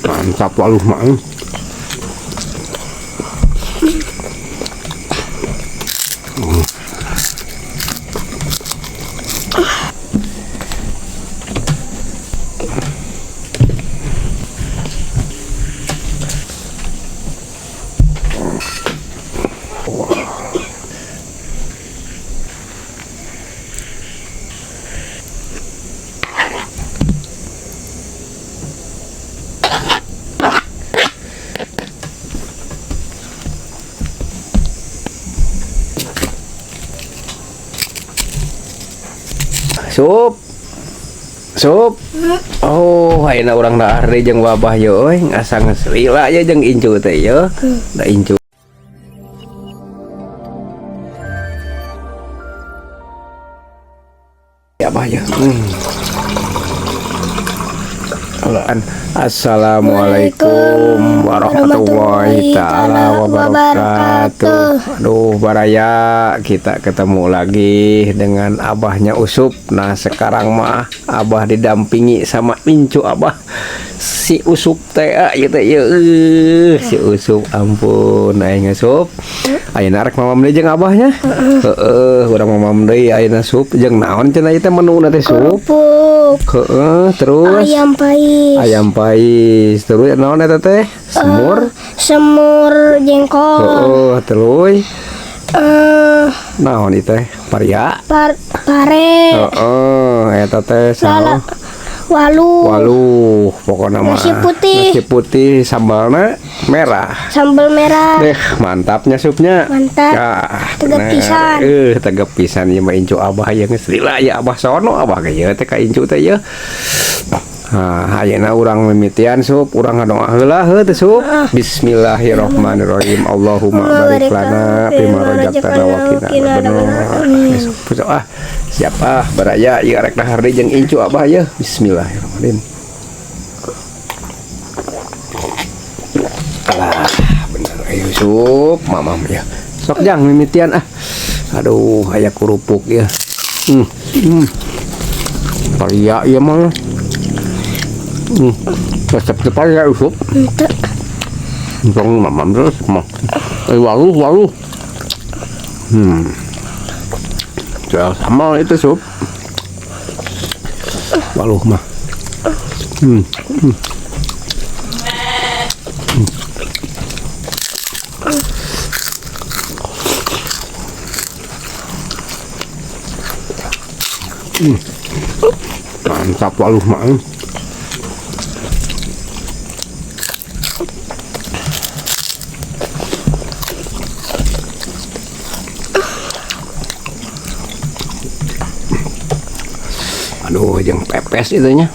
Mantap waluh mah. Sup. Sup. Oh, ayeuna urang dahar deui jeung wabah ye euy, asa geus lila ye jeung incu teh ye. Da incu. Ya bah ya. Assalamualaikum warahmatullahi taala wabarakatuh. Aduh baraya, kita ketemu lagi dengan abahnya Usup. Nah sekarang mah abah didampingi sama incu abah, si Usup teh gitu ya. Si Usup, ampun aing Usup. Ayeuna rek mamam deui jeung abahnya. Heeh, urang mamam deui ayeuna Sup jeung naon cenah ieu teh menuna teh Sup? Kerupuk. Heeh, terus ayam pais. Ayam pais. Terus naon eta teh? Semur. Semur jengkol. Heeh, terus naon ieu teh? Paria. Pare. Heeh, eta teh salah. Walu. Walu, pokoknya mah. Nasi putih. Nasi putih sambalnya merah. Sambal merah. Deh, mantapnya supnya. Mantap. Ah, tegap pisan. Tegap pisan ieu mah incu abah ieu geus lila ya abah sono abah ge ieu teh ka incu teh ieu. Nah, ayeuna urang mimitian sup, urang ngadoa heula heuh teh sup. Bismillahirrahmanirrahim. Allahumma barik lana fima razaqtana wa qina adzabannar. Ah, siap ah baraya ieu rek dahar deui jeung incu abah ieu. Bismillahirrahmanirrahim. Alah, bener ayo sup, mamam ya. Sok jang mimitian ah. Aduh, aya kerupuk ya. Paria ieu mah. Resep cepat ya Usup. Henteu. Entong mamam terus mah. Waluh waluh. Jual sama itu sup. Waluh mah. Mantap waluh mah. Aduh, yang pepes itunya.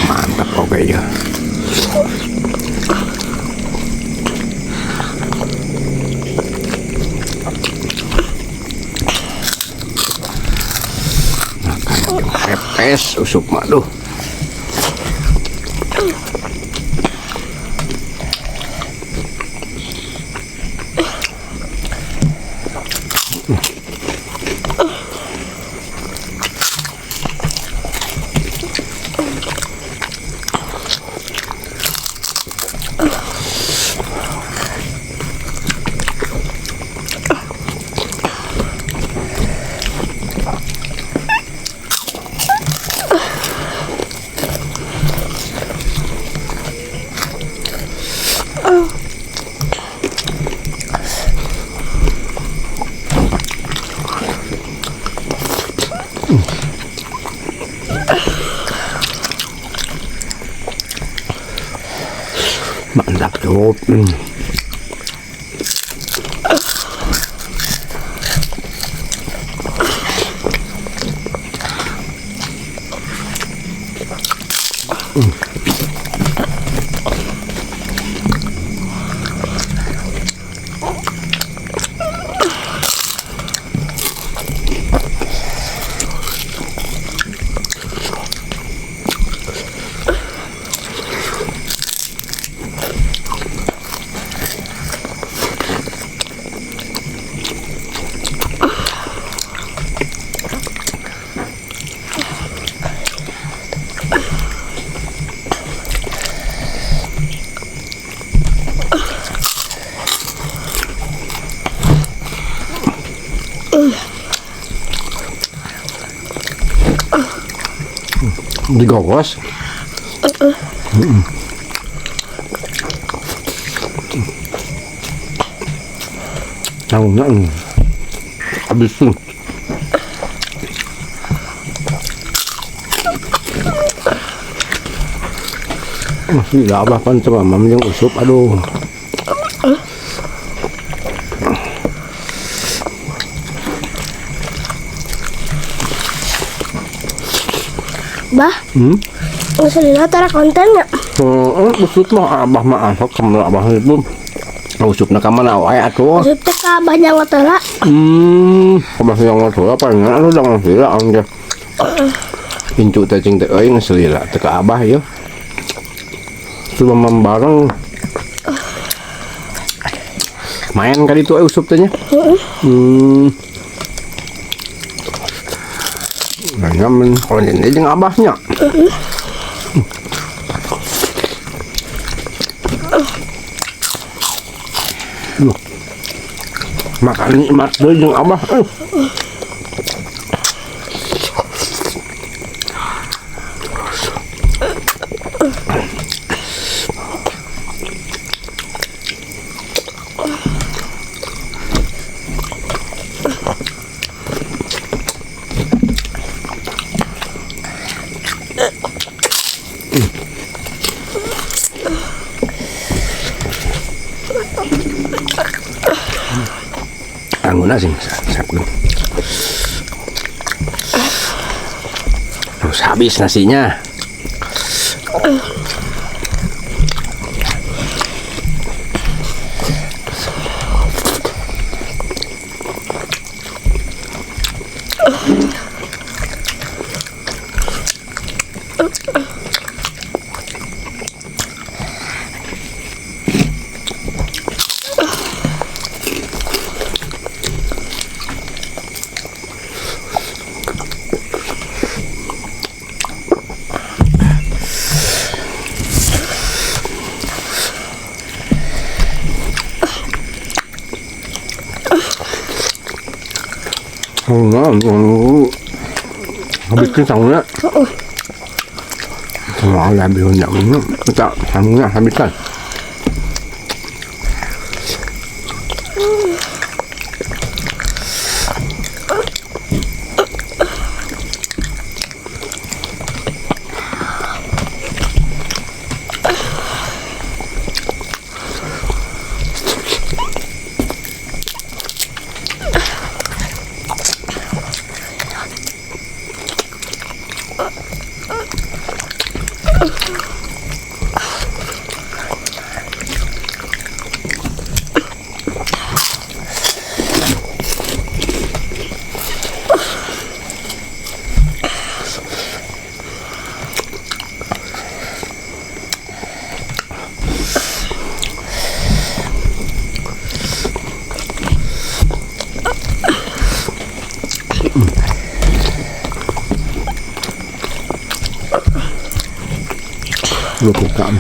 Mantap oke ya. Makan pepes Usup mah duh. Sanggup. Digogos. Tahu nggak? Habis tuh. Masih lah abah pan sama mam yang usup, aduh. Bah, usulnya tara kontennya. Usup mah abah mah asok kamera abah itu. Usupna ka mana wae atuh. Usup teh ka abah nyangot heula. Abah nyangot heula palingan anu jangan heula angge. Incu teh cing teh euy geus lila teh ka abah ieu. Coba bareng. Main ka ditu euy usup teh nya. Nyaman kalau ini jeung abahnya. Makan nikmat deui jeung abah. Angguna sih, terus habis nasinya. Habiskan sangunya. Semua udah habis kita sangunya habiskan. Lu buka.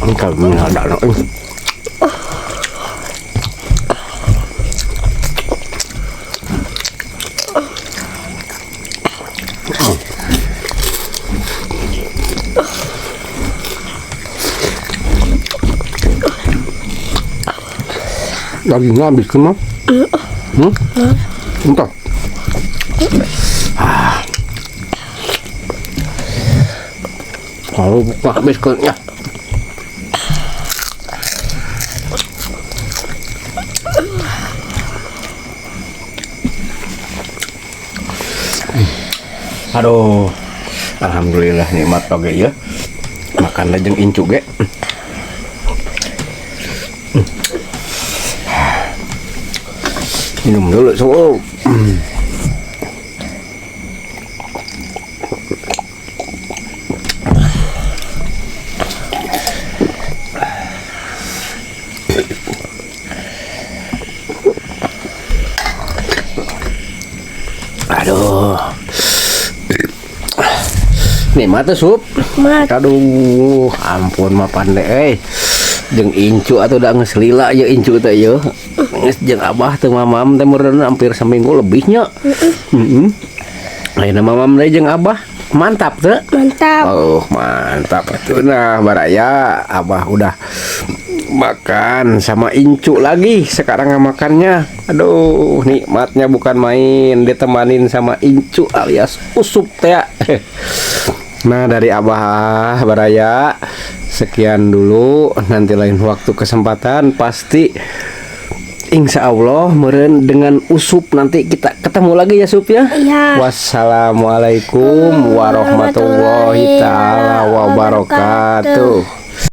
Kalau ada. Dagingnya habis mah. Hmm? Entah. Ah. Kalau habis ya. Aduh, alhamdulillah nikmat oge ya. Makan jeung incu ge. Minum dulu so. Aduh. Nikmat tuh Sup. Aduh, ampun mah pandai euy. Jeung incu atuh da geus lila ye incu teh ye. Geus jeung abah teu mamam teh meureun hampir seminggu lebihnya. Heeh. Ayeuna mamam deui jeung abah. Mantap teu? Mantap. Oh, mantap atuh. Nah, baraya abah udah makan sama incu lagi sekarang makannya. Aduh, nikmatnya bukan main, ditemanin sama incu alias Usup teh. Nah, dari abah baraya sekian dulu, nanti lain waktu kesempatan pasti insya Allah meren dengan Usup nanti kita ketemu lagi ya Sup ya. Iya. Wassalamualaikum warahmatullahi taala wabarakatuh.